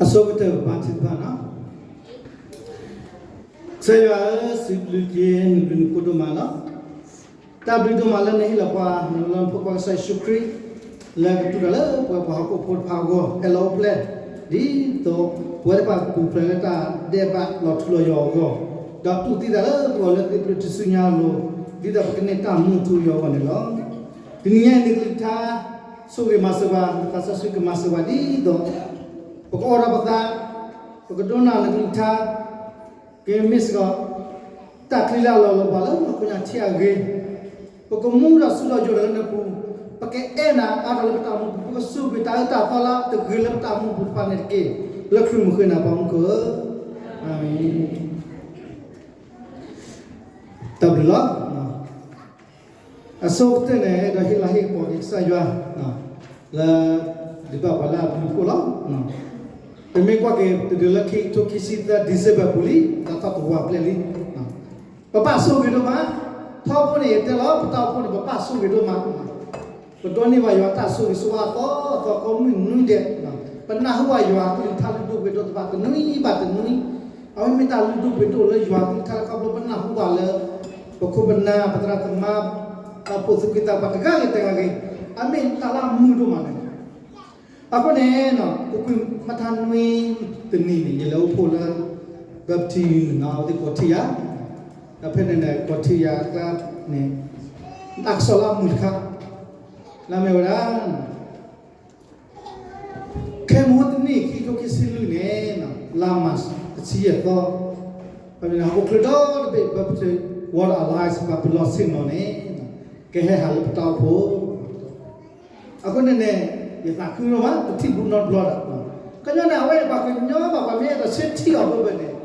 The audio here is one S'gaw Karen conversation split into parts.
အဆိကတၢၢ်ပဘါထုကဖၣ်နီၤ. ကစၢ်ယွၤဧၢ, စံးဘျုးက့ၤနဘျုးနဖှိၣ်ဒိၣ်မးလီၤ. တၢ်ဘျုးဒိၣ်မးလၢနဟ့ၣ်လီၤပှၤ နလီၢ်နဖိခွါကစၢ်ယ့ၣ်ၡူးခရံာ် လၢကတူၢ်တၢ်လၢပဝဲပှၤဟီၣ်ခိၣ်ဖိတဖၣ်အဂီၢ် ဟဲလီၤအိၣ်ဖျဲၣ် ဒ်သိးပဝဲတဖၣ်ကပူၤဖျဲးလၢတၢ်ဒဲးဘးလီၤထူလီၤယိာ်အဂီၢ်, ဒီးတူၢ်သံသးလၢပဂီၢ်လၢသ့ၣ်ဖျုးတစုညါအလိၤ, ဒ်သိးပကန့ၢ်တၢ်မူထူယိာ်အဂီၢ်န့ၣ်လီၤ. တနံၤညါအံၤ နကလုၢ်ကထါ ဆိၣ်ဂ့ၤမၤစၢၤပှၤ, နသးစီဆှံကမၤစၢၤပှၤဒ်သိး ပကအီၣ်ဒီးပသး, ပကဒိကနၣ်နကလုၢ်ကထါ, ကမ့ၢ်စ့ၢ်ကီး တၢ်ချံလၢအလီၢ်လီၤပှၤလၢပှၤကိးညါထံအဂ့ၤ, ပကမူဒီးစုလီၤယိာ်ဒီးလၢနပူၤ, ပကအဲၣ်နၤအါထီၣ်လၢပတၢ်အိၣ်မူပူၤ, ပကစူးကွံာ်တၢ်အၢတၢ်သီလၢတဂ့ၤလၢပတၢ်အိၣ်မူပူၤတဖၣ်န့ၣ်တက့ၢ်. လၢခရံာ်မုၢ်ဃ့နၤပှၤမူခိၣ်ဧၢ, အၤမ့ၣ်. တၢ်ဘျုးလီၤ. အဆိကတၢၢ်န့ၣ် အဲၣ်ဒိးဟ့ၣ်လၤဟ့ၣ်ကပီၤက့ၤကစၢ်ယွၤ လၢ ဒုးဘၣ်ပှၤလၢအဘျုးအဖှိၣ်လီၤ. ပမ့ၢ်ကွၢ်က့ၤတဒုလၢခံကထိခံဆံသၢ December ပူၤလံ, တၢ်ထီၣ်တဝီပျဲၢ်လံ. ပဘၣ်ဆိၣ်ဂ့ၤဒိၣ်မး, ထီဘိန့ၣ်ယတဲလီၤ ပတၢ်အိၣ်ဖှိၣ်န့ၣ် ပဘၣ်ဆိၣ်ဂ့ၤဒိၣ်မး. ပဒိးန့ၢ်ဘၣ်ယွၤတၢ်ဆိၣ်ဂ့ၤဆိၣ်ဝါအသီအသီ ကိးမုၢ်နွံဒဲး, ပနၢ်ဟူဘၣ်ယွၤကလုၢ်ကထါလုၢ်ဒိၣ်ပှ့ၤဒိၣ်တဖၣ်တနွံဘၣ်တနွံ, အဝဲမ့ၢ်တၢ်လုၢ်ဒိၣ်ပှ့ၤဒိၣ်လၢယွၤကလုၢ်ကထါလၢခီဖျိပနၢ်ဟူဘၣ်လၢ ပခိၣ်ပနၢ် ပသရၣ်သမါ ပှၤဖိသၣ်ခွံသးပှၢ်တဂၤဂ့ၤတဂၤဂ့ၤ, အမ့ၢ်တၢ်လၢအမုာ်ဒိၣ်မးန့ၣ်. အဃိန့ၣ် ပကွၢ်မထါနွံတနံၤန့ၣ် ယလဲၤအိၣ်ဖှိၣ်လၢ ဘၢပထံနီၤ အဝဲသ့ၣ်ကီၢ်ထံယၤ, ဒီးဖဲန့ၣ်န့ၣ် ကီၢ်ထံယၤအကျါန့ၣ် အကစီၣ်လၢအမုာ်တခါ လၢအမ့ၢ်ဝဲဒၣ် ခဲမုၢ်တနံၣ် ခံကထိခံဆံလွံၢ်န့ၣ် လါမၢ်ၡး တဆံယဲၢ်သီ, ပမ့ၢ်ဟီၣ်ခိၣ်ချၢဒီတဘ့ၣ် ဘၢပထံ Water Alliance ပှၤပလီၢ်ဆ့ၣ်နီၤန့ၣ် ကဟဲဟးလၢပတၢ်အိၣ်ဖှိၣ်. အဃိန့ၣ်န့ၣ် ယသးခုဒိၣ်မး ပထံၣ်ဘူးနီတဘျီဒီး ကညီန့ၣ် အဝဲန့ၣ် ပှၤကညီဘၣ် ပှၤမ့ၢ်အဲၣ်ဒိးဆၢထံၣ်အီၤဘၣ်ဘၣ်န့ၣ်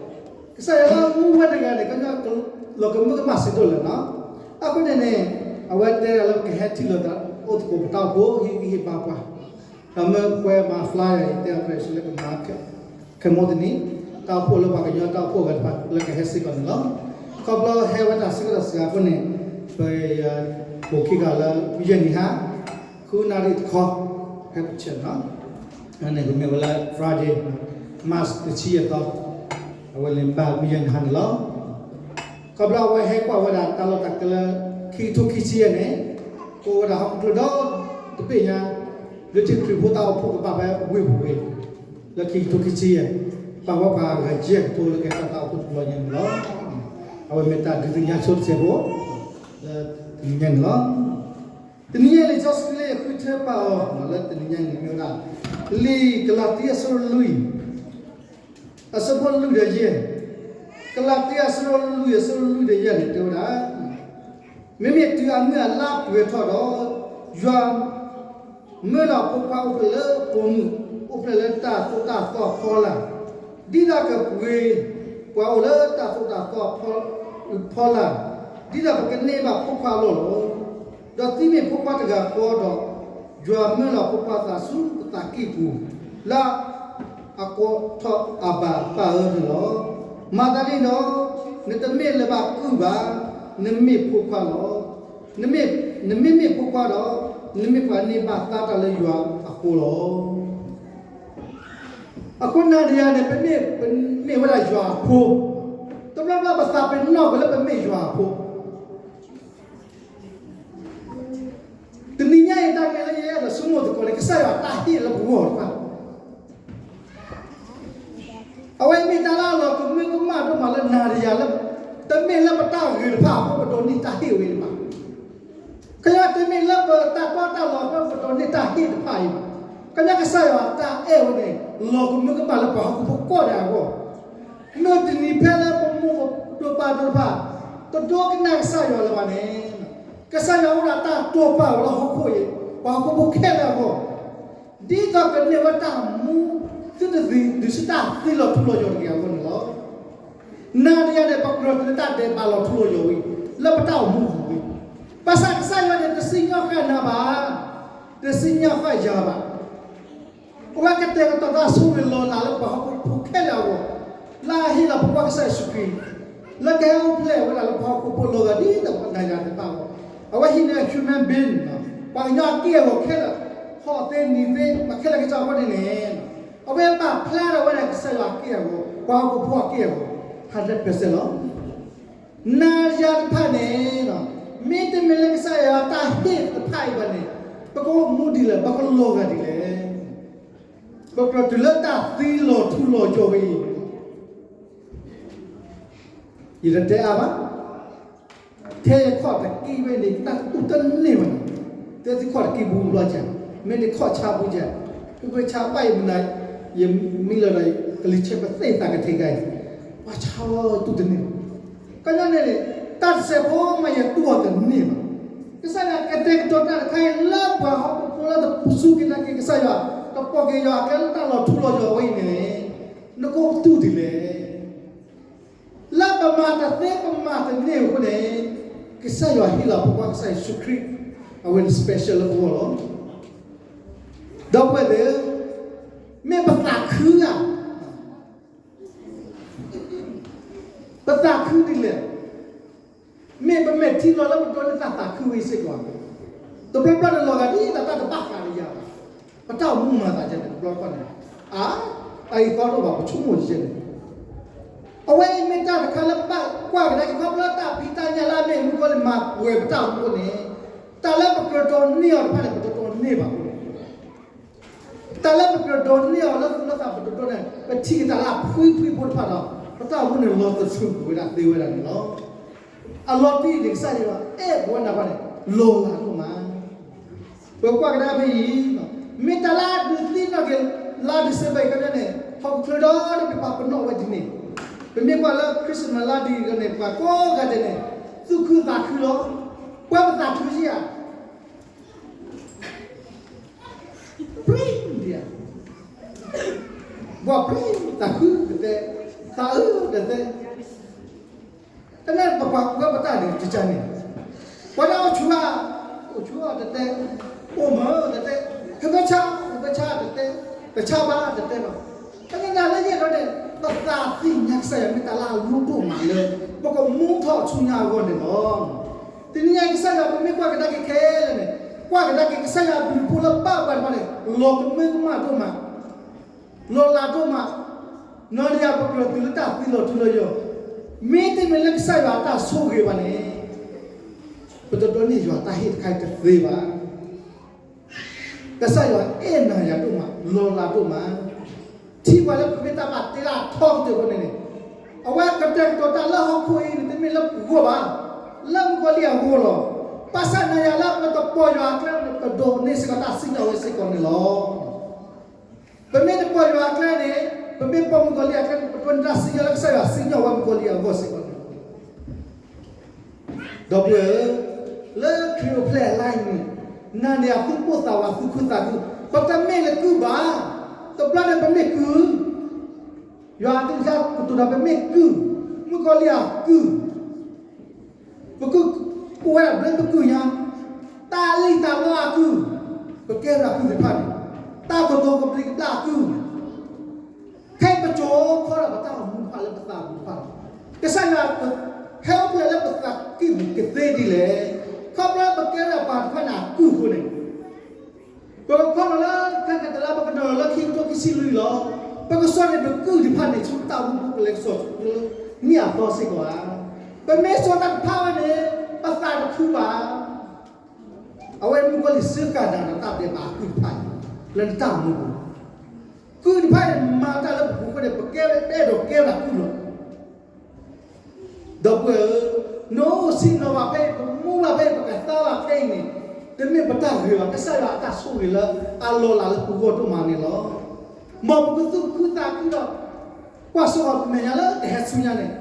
ကစၢ်ယွၤလၢမူဝဲတဂၤန့ၣ် ကညီလီၤကမၢကမၣ်စံးဒိၣ်လဲၣ်နီၤ. အဃိန့ၣ်န့ၣ် အဝဲတဲဒၣ်လၢကဟဲထံၣ်လိာ်သး အိၣ်သကိးပတၢ်အိၣ်ဖှိၣ် ဟ့ၣ်ဂံၢ်ဟ့ၣ်ဘါပှၤ, ဒီးမ့ၢ်ပှၤမၤ flyer အံၤ တဲအီၤ press လၢကမၤ ခဲမုၢ်တနံၤ တၢ်အိၣ်ဖှိၣ်လၢပှၤကညီတၢ်အိၣ်ဖှိၣ်အဂၤတဖၣ်လၢကဟဲစ့ၢ်ကီးန့ၣ်လီၤ. ခီဖျိဟဲဝဲတၢ်ဆၢကတီၢ်စှၤအဃိန့ၣ် ပ ပအိၣ်ခံဂၤလၢ မုၢ်ယဲၢ်နံၤဟါ ဃုနၣ်ရံၣ်တခီ ဟဲပဆဲးနီၤ. န့ၣ်ကမ့ၢ်ဝဲလၢ Friday, March တဆံယဲၢ်သီ, အဝဲန့ၣ်ဘၣ်မုၢ်ယဲၢ်နံၤဟါန့ၣ်လီၤ. ခီဖျိအဝဲဟဲကွၢ်ဝဲဒၣ်တၢ်လီၢ်တၢ်ကျဲလၢ ခံကထိခံဆံယဲၢ်န့ၣ် ကအိၣ်ဝဲဒၣ်ဟီၣ်ခိၣ်ချၢဒီတဘ့ၣ်ညါ လၢထံၣ်ခရံာ်ဖိတၢ်အိၣ်ဖှိၣ်ကဘၣ်ဖဲဝ့ၢ်ပူၤဝ့ၢ် လၢခံကထိခံဆံယဲၢ် ပာ်ဝဲပှၤဂၤယဲၢ်ကထိလၢကဲထီၣ်တၢ်အိၣ်ဖှိၣ်တဘျီညါန့ၣ်လီၤ. အဝဲမ့ၢ်တၢ်ဒုးသ့ၣ်ညါဆိတစဲးဖိ လၢတနံၤညါန့ၣ်လီၤ. တနံၤညါလံာ်စီဆှံလၢယဃုထၢပာ်အီၤလၢတနံၤညါန့ၣ်မ့ၢ်ဝဲဒၣ် လံာ်ကလၤတံအဆၢလွံၢ် အဆၢဖိလွံၢ်ဒီးယဲၢ်, ကလၤတံအဆၢဖိလွံၢ်အဆၢဖိလွံၢ်ဒီးယဲၢ်န့ၣ် တဲဝဲဒၣ်, မ့မ့ၢ်တုၤအမုၢ်အလါပှဲၤထီၣ်ဒီး ယွၤမၢလီၤဖိခွါအိၣ်ဖျဲၣ်လၢပိာ်မုၣ်, အိၣ်ဖျဲၣ်လၢတၢ်သိၣ်တၢ်သီအဖီလာ်, ဒ်သိးကပှ့ၤပှၤအိၣ်လၢတၢ်သိၣ်တၢ်သီအဖီ, ဖီလာ်, ဒ်သိးပကန့ၢ်ဘၣ်ဖိခွါအလီၢ်လီၤ. ဒီးသုမ့ၢ်ဖိခွါတဂၤဃီဒီး ယွၤမၢလီၤဖိခွါသးဆူပသးကံၢ်ပူၤ လၢအကိးထီၣ်အဘၤပၢ်ဧၢန့ၣ်လီၤ. မၤသးဒ်န့ၣ်ဒီး နတမ့ၢ်လၢၤဘၣ်ကုၢ်ဘၣ်, နမ့ၢ်ဖိခွါလီၤ. နမ့ၢ်, နမ့မ့ၢ်ဖိခွါဒီး နမ့ၢ်ပှၤန့ၢ်ဘၣ်သါတၢ်လၢယွၤအဃိလီၤ. အဃိနၤဒီးယၤန့ၣ် ပမ့ၢ်, ပမ့ၢ်ဝဲဒၣ်ယွၤအဖိ, တဘျီဘျီပသးပ့ၤနီၣ်ကွံာ်လၢပမ့ၢ်ယွၤအဖိ တနံၤညါအံၤ တၢ်မ့ၢ်လၢယအဲၣ်ဒိးဆိကမိၣ်သကိးန့ၣ် ကစၢ်ယွၤတၢ်ဟ့ၣ်လၢပဂီၢ်တဖၣ်, အဝဲမ့ၢ်တၢ်လၢအလီၤကမၢကမၣ်ဒိၣ်မးလၢနၤဒီးယၤလၢ တမ့ၢ်လၢပတၢ်ဂ့ၤတဖၣ်အဃိ ပဒိးန့ၢ်တၢ်ဟ့ၣ်ဝဲတဖၣ်, ကညီတမ့ၢ်လၢပတၢ်တီတၢ်လိၤအဃိ ပဒိးန့ၢ်တၢ်ဟ့ၣ်တဖၣ်အံၤဘၣ်. ကညီကစၢ်ယွၤတၢ်အဲၣ်ဝဲန့ၣ် လီၤကမၢကမၣ်လၢပှၤဟီၣ်ခိၣ်ဖိကိးဂၤဒဲးအဂီၢ် မ့ၢ်တနံၤဖဲလၢပမိၢ်ပဒိၣ်ပၢ်ဒိၣ်တဖၣ် တဒိကနၣ်ကစၢ်ယွၤလၢၤဘၣ်န့ၣ်, ကစၢ်ယွၤအိၣ်ဒီးတၢ်တိာ်ပာ်ဝဲလၢဟီၣ်ခိၣ်အံၤ ပှၤဟီၣ်ခိၣ်ဖိခဲလၢာ်အဂီၢ်, ဒ်သိးကန့ၢ်ဝဲတၢ်မူ သုတသံ တုၤဆူတၢ်သံလီၤထူလီၤယိာ်တဂ့ၤအဂီၢ်န့ၣ်လီၤ. နၤဒီးယၤန့ၣ် ပကြၢးတုၤလၢတၢ်ဒဲးဘးလီၤထူလီၤယိာ်ဝံၤ လၢပတၢ်အိၣ်မူပူၤဝံၤ, ဘၣ်ဆၣ်ကစၢ်ယွၤန့ၣ် တစံၣ်ညီၣ်ဃာ်နၤဘၣ်, တစံၣ်ညီၣ်ဃာ်ယၤဘၣ်. အဝဲကတဲာ်ကတီၤတၢ်ဆိၣ်ဂ့ၤလီၤလးလၢပှၤဟီၣ်ခိၣ်ဖိခဲလၢာ်အဂီၢ်, လၢအဟ့ၣ်လီၤဖိခွါကစၢ်ယ့ၣ်ၡူးခရံာ်, လၢကဟဲအိၣ်ဖျဲၣ်ဝဲဒၣ်လၢပှၤဟီၣ်ခိၣ်ဖိလီၤဂာ်ဒ်သိးပှၤနၤယၤတဖၣ်အဂီၢ်, အဝဲဟံးန့ၢ် human being, ပှၤကညီအက့ၢ်အဂီၤခဲလၢာ်, ဟီၣ်သ့နံၤသ့ ပှၤခဲလၢာ်ကစီၣ်အဃိန့ၣ်န့ၣ် အဝဲဘၣ်ဖျါထီၣ်ဝဲဒၣ်ကစၢ်ယွၤအက့ၢ်အဂီၤ, ပှၤဟီၣ်ခိၣ်ဖိအက့ၢ်အဂီၤ, hundred percent လီၤ. နၤယၤတဖၣ်န့ၣ်, မ့တမ့ၢ်လၢကစၢ်ယွၤတၢ်ဟ့ၣ်တဖၣ်အံၤဘၣ်န့ၣ်, ပကအိၣ်မူဒ်လဲၣ်, ပကလီၤဂာ်ဒ်လဲၣ်. ပကြၢးတုၤလၢတၢ်သံလီၤထူလီၤယိာ်ဝဲအံၤ, ယတတဲအါဘၣ်. ထဲယခီၣ်တက့ၢ်ဝဲန့ၣ် တၢ်အိၣ်တန့ၢ်ဘၣ်န့ၣ်, တဲသုခီၣ်တက့ၢ်ဘူးဘျီကဲ, မ့ၢ်န့ၣ်ခီၣ်ဆါဘူးကဲ, ဖုဖုဆါဘၣ်ယမနၤ, ယမံလၢဒီး ကလံၤဆဲးပသ့ၣ်သးကထံးကါအံၤ, ပှၤဆါဝဲတူၢ်တန့ၢ်ဘၣ်. ကညီန့ၣ်န့ၣ်, တၢ်တစဲးဖိမးယတူၢ်အီၤတန့ၢ်ဘၣ်. ကစၢ်ယွၤကတဲာ်ကတီၤတၢ်တခါအံၤလၢပှၤဟီၣ်ခိၣ်ဖိလၢတပစူၢ်က့ၤနာ်က့ၤကစၢ်ယွၤ, တပိာ်က့ၤယွၤအကျဲလၢတၢ်လီၤထူလီၤယိာ်ဝဲအံၤန့ၣ်, နကအိၣ်တူၢ်ဒ်လဲၣ်. လၢပမၤတသ့ပမၤတန့ၢ်အဃိန့ၣ်, ကစၢ်ယွၤဟ့ၣ်လီၤပကွၢ်ကစၢ်ယ့ၣ်ၡူးခရံာ်, အဝဲန့ၣ် special လၢပဂီၢ်လီၤ. ဒီပုၢ်ဝဲၢ်သ့ၣ်, မ့ၢ်ပသးခုဧါ, ပသးခုဒ်လဲၣ်. မ့ၢ်ပမဲာ်ထံလီၤလၢပဒိးန့ၢ်တၢ်သးခုဝဲစ့ၢ်ကီး, တဘျီဘျီန့ၣ်လီၤဂာ်ဒ်သိးတၢ်တဘၣ်ဃးဒီးယၤဘၣ်, ပတၢ်အိၣ်မူမၤသးဒ်န့ၣ် တဘျီတခီၣ်န့ၣ်, အါ, တၢ်ဂ့ၢ်ကီတအိၣ်ဘၣ် ပဆိကမိၣ်ယဲန့ၣ်. အဝဲအံၤမ့ၢ်တၢ်တခါလၢပဘၣ်ကွၢ်ကဒါက့ၤ ခီဖျိတၢ်ဖံးတၢ်ညၣ်လၢအမ့ၢ်မုၣ်ကီၤလံၢ်မၤပှဲၤပတၢ်အိၣ်မူအဃိန့ၣ်, တၢ်လၢပကြၢးဒိးန့ၢ်အီၤတဖၣ်န့ၣ် ပတဒိးန့ၢ်ဘၣ်အဃိန့ၣ်, တၢ်လၢပကြၢးဒိးန့ၢ်အီၤလၢသူၣ်လၢသးပတဒိးန့ၢ်, ပထံၣ်က့ၤတၢ်လၢအဖှံဖှံဖိတဖၣ်ဒီး ပတၢ်အိၣ်မူန့ၣ်လီၤသထြူးကွံာ်ဝဲဒၣ်သ့ဝဲဒၣ်န့ၣ်လီၤ. အလီၤတံၢ်န့ၣ် ကစၢ်ယွၤအဲၣ်ပဝဲဒၣ်ဘၣ်န့ၣ် လီၤလးဒိၣ်မး. ပကွၢ်ကဒါဖဲအံၤ, မ့ၢ်တၢ်လၢအဒုးသ့ၣ်နီၣ်က့ၤ လါ December အံၤခီန့ၣ်, ဟီၣ်ခိၣ်ချၢဒီးတဘ့ၣ်ပာ်ပနီၣ်ဝဲဒ်န့ၣ်, ပမ့ၢ်ကွၢ်လၢ Christmas လါဒ်အံၤန့ၣ် ပှၤကိးဂၤဒဲးန့ၣ်, သူၣ်ခုသးခုလီၤ. ပှၤပသးခုယဧါ ပြံဒံးဧါ, ဘှီပြံ, သးခုတသဲ, သးအုးတသဲ, တၢ်န့ၣ်ပပှၤကွဲးပတၢ်န့ၣ် ကကန့ၣ်, ပှၤဒၣ်အိၣ်ဆူၣ်ဧါ, အိၣ်ဆူၣ်ဧါတတဲ, အိၣ်မၢတတဲ, ဟဲဘၣ်ဆါ, ဟဲဘၣ်ဆါတတဲ, တဆါဘၣ်တတဲဘၣ်. တၢ်န့ၣ်ဒၣ်လၢယအဲၣ်ဒိးန့ၣ် ပသးသ့ၣ်ညါကစၢ်ယွၤမ့ၢ်တၢ်လၢအရူဒိၣ်မးလၢ ပကမူထီၣ်ဆူညါအဂီၢ်န့ၣ်လီၤ. တနံၤညါအံၤကစၢ်ယွၤ ပမ့ၢ်ကွၢ်ကဒါက့ၤခဲလၢာ်န့ၣ်, ကွၢ်ကဒါက့ၤကစၢ်ယွၤအဘျုးအဖှိၣ်လၢပၢ်ပှၤတဖၣ်န့ၣ် လီၤကမၢကမၣ်ဒိၣ်မး, လီၤလးဒိၣ်မး, နီၢ်တယၢ်ပကြၢးတုၤလၢတၢ်သံလီၤထူလီၤယိာ်, မ့တမ့ၢ်လၢကစၢ်ယွၤအတၢ်ဆိၣ်ဂ့ၤဘၣ်န့ၣ်, ပတဒိးန့ၢ်ယွၤတၢ်ဟ့ၣ်တခါအံၤတသ့ဘၣ်. ကစၢ်ယွၤအဲၣ်နၤယၤဒိၣ်မး, လီၤလးဒိၣ်မး, ထံၣ်ပှၤလၢပမ့ၢ်တၢ်ဘၣ်တ့လၢအထီကတၢၢ်အဃိန့ၣ်န့ၣ်, အဝဲကတဲာ်ကတီၤတၢ်လၢဟီၣ်ခိၣ်အံၤန့ၣ် တမ့ၢ်လၢပဂီၢ်ဘၣ်, လၢမုၣ်ကီၤလံၢ်အဂီၢ်လီၤ. ဘၣ်ဆၣ်နၤယၤလၢပတပိာ်ယွၤအကျဲန့ၣ် ပဒိးန့ၢ်စ့ၢ်ကီးတၢ်စံၣ်ညီၣ်ဝဲစ့ၢ်ကီးန့ၣ်လီၤ. ပမ့ၢ်တပိာ်ယွၤအကျဲန့ၣ်, ပမ့ၢ်ပိာ်မုၣ်ကီၤလံၢ်အကျဲန့ၣ် ပဒိးန့ၢ်တၢ်စံၣ်ညီၣ်လၢကစၢ်ယွၤစံၣ်ညီၣ်ဝဲမုၣ်ကီၤလံၢ်အဂီၢ်စ့ၢ်ကီးန့ၣ်လီၤ. ဒီပုၢ်ဝဲၢ်ဧၢ, လၢခရံာ်အိၣ်ဖျဲၣ်အလါအံၤန့ၣ်, နၤန့ၣ်အသူၣ်ပိၢ်သးဝးသူၣ်ခုသးခု, ပတမ့ၢ်လၢကုၢ်ဘၣ်, တဘျီန့ၣ်ပမ့ၢ်ကုၢ်, ယွၤအကလုၢ်ကထါကတိၤဒီးပမ့ၢ်ကုၢ်, မုၣ်ကီၤလံၢ်အကုၢ် ပကုၢ်, အိၣ်ဝဲဒၣ်ဘျၢပကုၢ်ညါ, တၢ်လံၣ်တၢ်လီအကုၢ်, ပကဲဝဲဒၣ်ကုၢ်သ့ၣ်တဖၣ်န့ၣ်, တၢ်ကတိၤကဘျံးကဘျၣ်အကုၢ်, ခဲအံၤပကၠိခီဒီးပတၢ်အိၣ်မူတဖၣ်လၢပသးပူၤတဖၣ်လီၤ. ကစၢ်ယွၤဟဲအိၣ်ဖျဲၣ်လၢပသးကံၢ်ပူၤကသ့ဒ်လဲၣ်, ခီဖျိပကဲဝဲဒၣ်ပှၤတဖၣ်န့ၣ်အကုၢ်အဃိန့ၣ် ပကဖီၣ်လီၤလၢ ခဲကတလါ ပကနီၤလီၤလၢခံကထိခံဆံလွံၢ်လီၤ. ပကစိာ်န့ၢ်ပကုၢ်တဖၣ်န့ၣ် ဆူတၢ်အိၣ်မူပူၤ ကလဲၤစိာ်ဆူလၢနံၣ်အသီစ့ၢ်ကီးဧါ. ပမ့ၢ်စိာ်တၢ်တဖၣ်ဝဲန့ၣ် ပသးတခုဘၣ်. အဝဲမုၣ်ကီၤလံၢ်စၢဃာ်နၤဒီးတၢ်ဒဲးဘးအကုၢ်တဖၣ်န့ၣ် လၢနတၢ်အိၣ်မူပူၤ, ကုၢ်တဖၣ်န့ၣ် မၤတၢ်လၢပပူၤအဃိန့ၣ် ပကဲဝဲ ပအဲၣ်ဒိးကဲဝဲဒၣ်ကုၢ်လီၤ. ဒီပုၢ်ဝဲၢ်ဧၢ, နအိၣ်ဆ့ၣ်နီၤဘၣ်ဖဲအံၤ, ပမူဘၣ်ဖဲအံၤ, ပကသါဘၣ်ဖဲအံၤန့ၣ်, တမ့ၢ်ပတၢ်ဂ့ၤဘၣ်, ကစၢ်ယွၤအတၢ်ဆိၣ်ဂ့ၤလၢအလီၤလးလၢပဂီၢ်ဒိၣ်မးန့ၣ်လီၤ. မ်ပကသူၣ်ခုသးခုဒီး ကွၢ်စိဃီၤပမဲာ်ညါလၢကဟဲဆူညါန့ၣ်,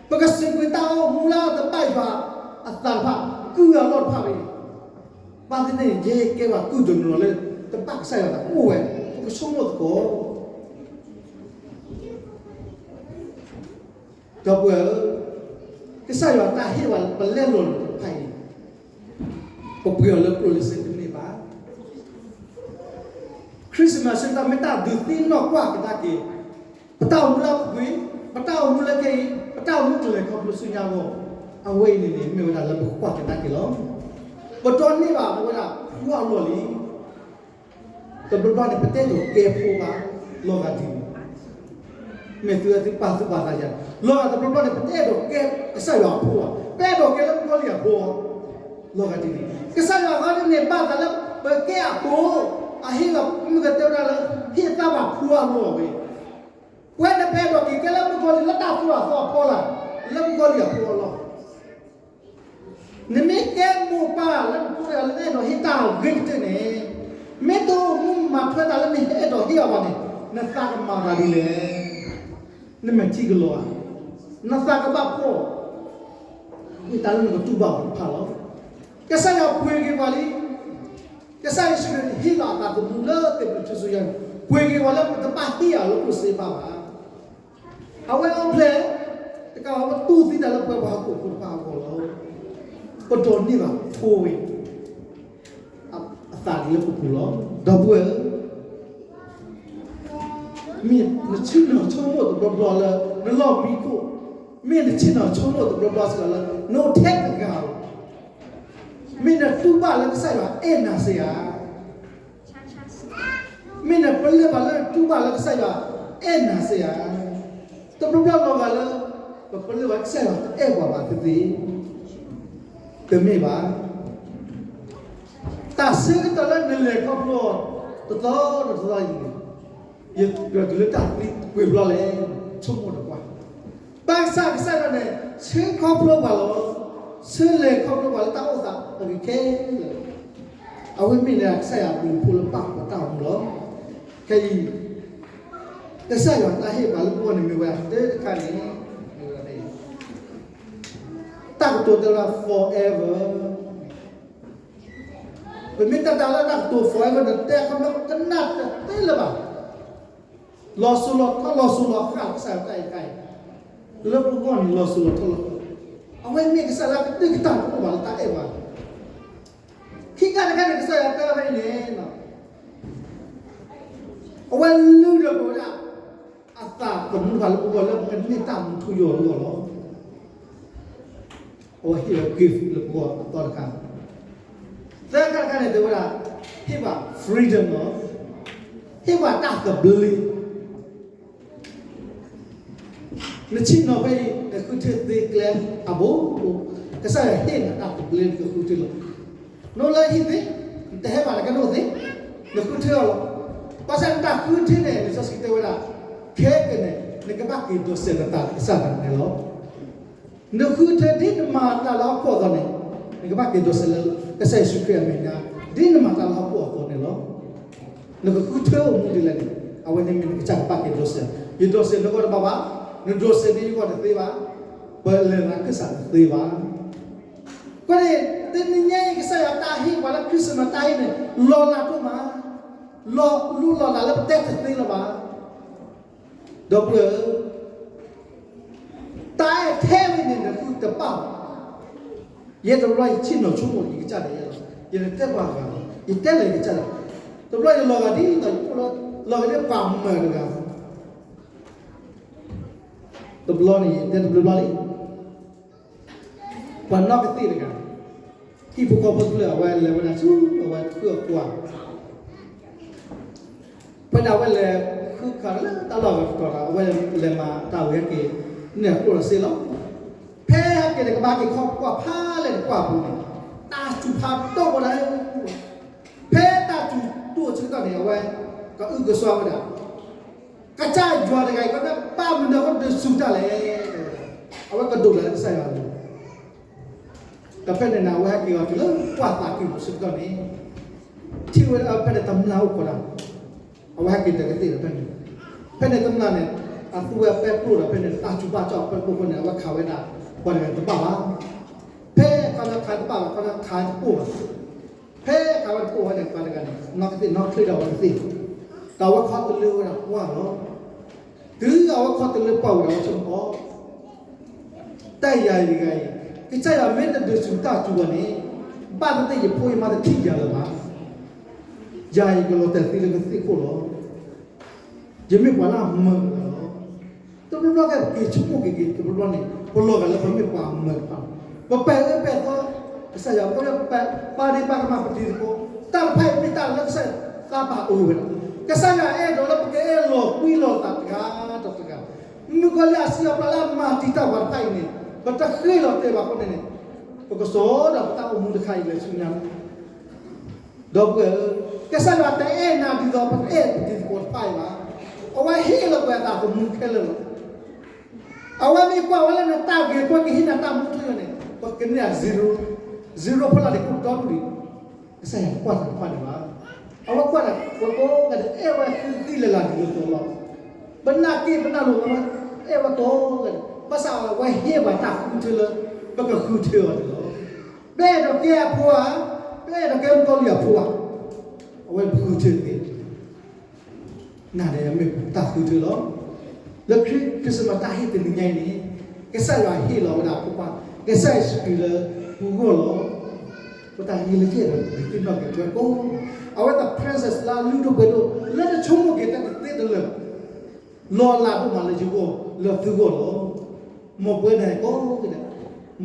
ပကစံးကွံာ်တၢ်အိၣ်မူလၢတဘၣ်ယွၤအသးတဖၣ်, ကုၢ်အလီၢ်တဖၣ်ဝဲအံၤ, ဘၣ်သ့ၣ်သ့ၣ်န့ၣ် ယဲကဲဝဲဒၣ်ကုၢ်တနီၤလီၤလၢ တဘၣ်ကစၢ်ယွၤအသးအိၣ်ဝဲ, ပကဆိကမိၣ်သကိး ဒီပုၢ်ဝဲၢ်ဧၢ, ကစၢ်ယွၤတၢ်ဟ့ၣ်ဝဲပလဲလိာ်န့ၣ်တဖၣ်အံၤ, ပပှ့ၤအီၤလၢကျိၣ်လၢစ့တမ့ၢ်ဘၣ်. Christmas မ့ၢ်တၢ်ဒုးသ့ၣ်နီၣ်ကွၢ်ကဒါက့ၤ ပတၢ်အိၣ်မူလၢအပူၤကွံာ်, ပတၢ်အိၣ်မူလၢခဲအံၤ, ပတၢ်အိၣ်မူကလဲၤခီဖျိဆူညါအဂီၢ်, အဝဲအံၤန့ၣ်န့ၣ် မ့ၢ်ဝဲဒၣ်လၢပကကွၢ်ကဒါက့ၤလီၤ. ပဒိးန့ၢ်ဘၣ်ဝဲဒၣ် ယွၤအလီၢ်လံ တဘျီဘျီန့ၣ် ပတဲဒိးကဲဖိဘၣ်, လီၤဂာ်ဒ်န့ၣ်, မ့ၢ်သုဝဲသုပာ်သူၣ်ပာ်သးယၤ, လီၤဂာ်တဘျီဘျီန့ၣ် ပတအဲၣ်ဒိးကဲကစၢ်ယွၤအဖိဘၣ်, ပအဲၣ်ဒိးကဲလၢပဂီၢ်လံအဖိ, လီၤဂာ်ဒ်န့ၣ်, ကစၢ်ယွၤအဂီၢ်န့ၣ် ဘၣ်သးလၢပကဲအဖိ, အဟ့ၣ်လီၤမုၢ်ကတဲဝဲဒၣ်လၢ ဟ့ၣ်သးဘၣ်ဖိအလီၢ်ဝဲ, ပဝဲန့ၣ်ပအဲၣ်ဒိးက့ၤကဲလၢပဂီၢ်လံ လၢတၢ်သူၣ်အသီအဖီလာ်, လၢပဂီၢ်လံအဖိအလီၢ် နမ့ၢ်ကဲမိၢ်ပၢ်လၢနဖိတဂၤလၢနအဲၣ်ဒိးဟ့ၣ်တၢ်အဂ့ၤကတၢၢ်န့ၣ်, မ့ၢ်တအိၣ်မူမၤထွဲတၢ်လၢနအဲၣ်ဒိးဟ့ၣ်အီၤဘၣ်န့ၣ်, နသးကမၤသးဒ်လဲၣ်, နမဲာ်ထံကလီၤဧါ, နသးကဘၣ်ဖှီၣ်, မ့ၢ်တၢ်လၢနကတူၢ်ဘၣ်အီၤတဖၣ်လီၤ. ကစၢ်ယွၤပှ့ၤက့ၤပှၤလံ, ကစၢ်ယ့ၣ်ၡူးခရံာ်ဟ့ၣ်လီၤအသးသမူလၢသ့ၣ်ပျံၤထူစူၤယါန့ၣ်, ပှ့ၤက့ၤပှၤလၢပတဘၣ်ဟ့ၣ်အီၤလၢကျိၣ်စ့ဘၣ်ဘၣ် အဝဲအိၣ်ဖျဲၣ်, တကးဝဲပတူၢ်သံတၢ်လၢပှၤဟီၣ်ခိၣ်ဖိတဖၣ်အဂီၢ်လီၤ. ပဒိးန့ၢ်ဘၣ်ဖိဝဲ အသးဒ်လၢပပူၤလီၤ. ဒီပုၢ်ဝဲၢ်ဧၢ, မ့ၢ်နဆ့ၣ်နီၤဆိကမိၣ်တဘျီဘျီလၢ နလီၢ်မံခိၣ်, မ့ၢ်နဆ့ၣ်နီၤဆိကမိၣ်တဘျီဘျီစ့ၢ်ကီးလၢ နအိၣ်ထဲတဂၤဧိၤ, မ့ၢ်နတူၢ်ဘၣ်လၢကစၢ်ယွၤအဲၣ်နၤစ့ၢ်ဧါ မ့ၢ်နပလၢၢ်ဘၣ်လၢနတူၢ်ဘၣ်လၢကစၢ်ယွၤအဲၣ်နၤစ့ၢ်ဧါ. တဘျီဘျီလီၤဂာ်လၢ ပပလၢၢ်ဘၣ်ကစၢ်ယွၤတအဲၣ်ပှၤဘၣ်သ့ၣ်သ့ၣ်, တမ့ၢ်ဘၣ်. တၢ်ဆၢကတီၢ်လၢနလဲၤခီဖျိတသီဒီးတသီအံၤန့ၣ်, ယကြၢးတုၤလၢတၢ်သံကွံာ်ဘျီလဲၣ်, ဆိကမိၣ်ဒီးကွၢ် ဘၣ်ဆၣ်ကစၢ်ယွၤန့ၣ် ဆၢခီဖျိပှၤလီၤ. ဆၢလဲၤခီဖျိပှၤလၢတၢ်အိၣ်သးအဂ့ၤခဲလၢာ်, အဝဲမ့ၢ်လၢကစၢ်ယွၤအဘျုးအဖှိၣ်လၢပၢ်အတၢ်အိၣ်မူလီၤ. ခဲအံၤ ကစၢ်ယွၤတၢ်ဟ့ၣ်ပှၤလၢပဂီၢ်န့ၣ်မ့ၢ်ဝဲဒၣ်တၢ်တခါန့ၣ်, တၢ်ကတိၤတဲဝဲဒၣ် forever ပမ့ၢ်တဲတၢ်လၢတၢ်ကတိၤ forever န့ၣ် တဲခီဖျိကနၣ်တသ့လၢၤဘၣ်. လီၤစိၤလီၤထီ လီၤစိၤလီၤဃၣ် ကစၢ်ယွၤတၢ်အဲၣ်တခါအံၤ, လၢပဂီၢ်န့ၣ်လီၤစိၤလီၤထီလီၤဃၣ်, အဝဲမ့ၢ်ကစၢ်လၢအကတၢၢ်ကတၢၢ်တအိၣ်ဘၣ်လၢတၢ်အဲၣ်ဘၣ်. ခံခါတခါန့ၣ် ကစၢ်ယွၤတဲဝဲဒ်အံၤန့ၣ်, အဝဲလုၢ်ဒီးပဝဲဒၣ် အသးသမူတဖၣ်လၢပဂီၢ်လၢပကန့ၢ်တၢ်မူထူယိာ်အဂီၢ်လီၤ. အဝဲဟ့ၣ်ဝဲ gift လၢပဂီၢ်အသီတခါ, သၢခါတခါန့ၣ် တဲဝဲဒၣ် ဟ့ၣ်ဘၣ် freedom လီၤ. ဟ့ၣ်ဘၣ်တၢ်သဘျ့ နဆ့ၣ်နီၤဖဲအံၤ နဃုထၢသ့ကျဲအဘိ, ကစၢ်ယွၤဟ့ၣ်နၤတၢ်သဘျ့ နကဃုထၢလီၤ. နအိၣ်လၢဟံၣ်သ့, နတဟဲဘၣ်နကဲနအိၣ်သ့, နဃုထၢအီၤလီၤ. ဘၣ်ဆၣ်နတၢ်ဃုထၢန့ၣ် လံာ်စီဆှံတဲဝဲဒၣ်, ခဲကနံၣ်န့ၣ် နကဘၣ်က့ၤဒိးစဲးနသးကစၢ်ယွၤန့ၣ်လီၤ. နဃုထၢဒ်နမၤတၢ်လၢဟီၣ်ခိၣ်အသိးန့ၣ်, နကဘၣ်က့ၤဒိးစဲးလၢကစၢ်ယ့ၣ်ၡူးခရံာ်အမဲာ်ညါ, ဒ်နမၤတၢ်လၢဟီၣ်ခိၣ်အသိးန့ၣ်လီၤ. နကဃုထၢအိၣ်မူဒ်လဲၣ်န့ၣ်, အဝဲန့ၣ်မ့ၢ်နကစၢ်ကဘၣ်က့ၤဒိးစဲး, ယဒိးစဲးနဂီၢ်တဘၣ်ဘၣ်, နဒိးစဲးဒ်ယဂီၢ်တသ့ဘၣ်, ပလဲၤလၢခၢၣ်စးတသ့ဘၣ်. အဃိန့ၣ် တနံၤညါအံၤ ကစၢ်ယွၤတၢ်ဟ့ၣ်ပှၤလၢ Christmas တၢ်ဟ့ၣ်န့ၣ် လီၤလးဒိၣ်မး, လီၤလူလီၤလးလၢပတဲတသ့လၢၤဘၣ်. ဒီပုၢ်ဝဲၢ်ဧၢ, တၢ်အဲၣ်ထဲဝဲန့ၣ် နဃုတဘၣ်ဘၣ်. ယဲတဘျီယဆ့ၣ်နီၤဆိကမိၣ်ယကစၢ်ဒၣ်ယဲလီၤ, ယတတဲပှၤဂၤဘၣ်, ယတဲလၢယကစၢ်ဒၣ်, တဘျီယလီၤဂာ်ဒ်သိးယအိၣ်လၢ လီၤဂာ်ဒ်ပှၤမၢၤတဂၤ, တဘျီန့ၣ် ယတဲတဘျီဘျီလံ ပှၤနီၢ်ကသ့ၣ်တဂၤ, ဟံၣ်ဖိဃီဖိတဖျၢၣ် အဝဲလဲၤဝဲဒၣ်ဆူ အဝဲဃုအကွၢ်, ဖဲဒၣ်အဝဲလဲၤဃုခးလၢတၢ်လီၢ်အဂၤတတီၤဒီး အဝဲလဲၤမၤတၢ်ဝံၤဟဲက့ၤ န့ၢ်အကျိၣ်ဒီးစ့လီၤ. ဖဲဟဲက့ၤန့ၣ် ကဘၣ်ဟဲက့ၤခီကွၢ်ဖးလဲၣ်တကွၢ်အပူၤန့ၣ်, တၢ်စူၤဖးဒိၣ်ဝဲဒၣ် ဖဲတၢ်စူၤဒိၣ်ဆၢကတီၢ်န့ၣ် အဝဲကအုကစွါဝဲဒၣ်, ကစၢ်ယွၤတဂၤအံၤ ကဘၣ်မနုၤအဃိဒုးစူၤတၢ်လဲၣ်, အဝဲကဒိးလၢကစၢ်ယွၤလီၤ. ဒီးဖဲန့ၣ်န့ၣ် အဝဲဟဲက့ၤအီၤတုၤလၢကွၢ်သးကံၢ်ပူၤဆၢကတီၢ်န့ၣ်, ထံၣ်ဝဲဒၣ်ဖဲန့ၣ်တမျၢ်အိၣ်ခိးဒၣ်, အဝဲဟဲက့ၤဒီးကသ့ၣ်ဒီးဖဲန့ၣ်, ဖဲန့ၣ်တမျၢ်န့ၣ် အသူဝဲပဲကျိၣ်ဒီး ဖဲန့ၣ်တၢ်စူၤဘၣ်ကၠီၣ်ပဲကျိၣ်အဃိန့ၣ် အဝဲခးဝဲဒၣ် ပှၤတဂၤတဘၣ်ဘၣ်. ဖဲခးဝဲခးတဘၣ်ဘၣ် ခးဝဲခးတပိၢ်ဘၣ်. ဖဲခးဝဲတပိၢ်ဝဲန့ၣ် ပှၤတဂၤန့ၣ် နီၢ်ကသ့ၣ်နီၢ်ချ့ဒီးအဝဲကသ့ၣ်, ဒီးအဝဲခီတလၢဝဲဒၣ်ပှၢ်လီၤ. တုၤအဝဲခီတလၢပှၢ်ဝံၤဒီး အဝဲဆိကမိၣ် တၢ်ယၤအံၤတဂၤအံၤ, ကစၢ်ယွၤမ့ၢ်တဒုးစူၤတၢ်စူၤဘၣ်န့ၣ်, ဘၣ်သ့ၣ်သ့ၣ်ယဖိယမါတထံၣ်ယၤလၢၤဘၣ်. ယၤအံၤကလီၤတဲာ်သံလၢကသ့ၣ်ခိၣ်လီၤ. ယမ့ၢ်ပှၤလၢအမၢတဂၤလီၤ. တဘျီဘျီကဲပက့ၤဆိကမိၣ်က့ၤက့ၤ တဘျီဘျီန့ၣ် ပလီၤဂာ်လၢပမ့ၢ်ပှၤမၢတဖၣ်, ပပဲာ်အၢပဲာ်သီ ကစၢ်ယွၤ ပပဲာ်ပၢ်ဒ့ပၢ်ကမၣ်ပတံၤသကိး, တၢ်တဖၣ်အံၤမ့ၢ်တၢ်လၢကစၢ်ယွၤသးပာ်အၢဝဲဒၣ် ကစၢ်ယွၤအဲၣ်ဒိးလၢပကအဲၣ်လီၤကွံလီၤသးတဂၤဒီးတဂၤ, မုၣ်ကီၤလံၢ်အစံးအပျၢ်လၢအမၤတံာ်တာ်ပှၤတဖၣ်အံၤန့ၣ်, ပတဃ့ၢ်လီၤတဲာ်ဘၣ်အဃိန့ၣ်န့ၣ်, ပကစိာ်ဒီးပတၢ်အိၣ်မူတခါအံၤလၢဆူညါ, ဒီပုၢ်ဝဲၢ်ဧၢ, ကစၢ်ယွၤတအဲၣ်နၤဒ်သိးပအဲၣ်ပတံၤသကိးတဖၣ်အံၤဘၣ်. အဝဲဟ့ၣ်လီၤကွံာ်အသးသမူခဲလၢာ်လီၤ. အဝဲမ့ၢ်ကွၢ်ဝဲလၢနတၢ်ဂ့ၤ ကွၢ်ကဟ့ၣ်နၤတၢ်မူထူယိာ်န့ၣ်, ပကန့ၢ် zero, zero ဖိလၢ်န့ၣ် ကအိၣ်ဒီဒူၣ်ဒံး. ကစၢ်ယွၤကွၢ်တၢ်တဖၣ်န့ၣ်ဘၣ်. အဝဲကွၢ်တၢ် ပှၤကိးဂၤဒဲး အဲၣ်ဝဲသုသံလၢ်လၢ်ဒ်သိးသိးလီၤ. ပနာ်က့ပနာ်လိၤဝဲ, အဲၣ်ဝဲကိးဂၤဒဲး, ဘၣ်ဆၣ်အဝဲဟ့ၣ်ပှၤတၢ်ဃုထၢလၢ ပကဃုထၢအီၤန့ၣ်လီၤ. ပအဲၣ်ဒိးကဲအဖိဧါ, ပအဲၣ်ဒိးကဲမုၣ်ကီၤလံၢ်အဖိဧါ, အဝဲပဃုထၢသ့ နၤဒီးယၤမ့ၢ်တၢ်ဃုထၢလီၤ. လၢခရံာ် Christmas တၢ်ဟ့ၣ်တနံၤညါအံၤန့ၣ်, ကစၢ်ယွၤဟ့ၣ်လီၤဝဲဒၣ်အဖိခွါ ကစၢ်ယ့ၣ်ၡူးခရံာ်လၢပဂီၢ်လီၤ. ပတၢ်ဟ့ၣ်လၢယအဲၣ်ဒိးဒုးသ့ၣ်နီၣ်က့ၤဝဲကိး, အဝဲသး presence လၢအလုၢ်ဒိၣ်ပှ့ၤဒိၣ် လၢနဆိကမိၣ်က့ၤတၢ်တသ့တလၢာ် လီၤလးဒိၣ်မးလၢယဂီၢ် လၢသုဂီၢ်လီၤ. မ်ပဝဲဒၣ်ကိးဂၤဒဲး,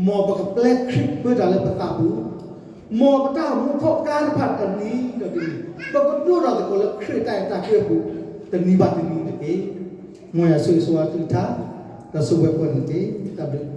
မ်ပကပျဲခရံာ်ပၢတၢ်လၢပသးပူၤ, မ်ပတၢ်အိၣ်မူဖီၣ်ကါတဖၣ်တနံၤဒီးတနံၤ ပကဒိၣ်ထီၣ်သကိးလၢခရံာ်တၢ်အဲၣ်တၢ်ကွံအပူၤ တနံၤဘၣ်တနံၤတက့ၢ်. မ်ယွၤဆိၣ်ဂ့ၤဆိၣ်ဝါသုတဖၣ်, ဒီးဆိၣ်ဂ့ၤပှၤန့ၣ်တက့ၢ်. တၢ်ဘျုး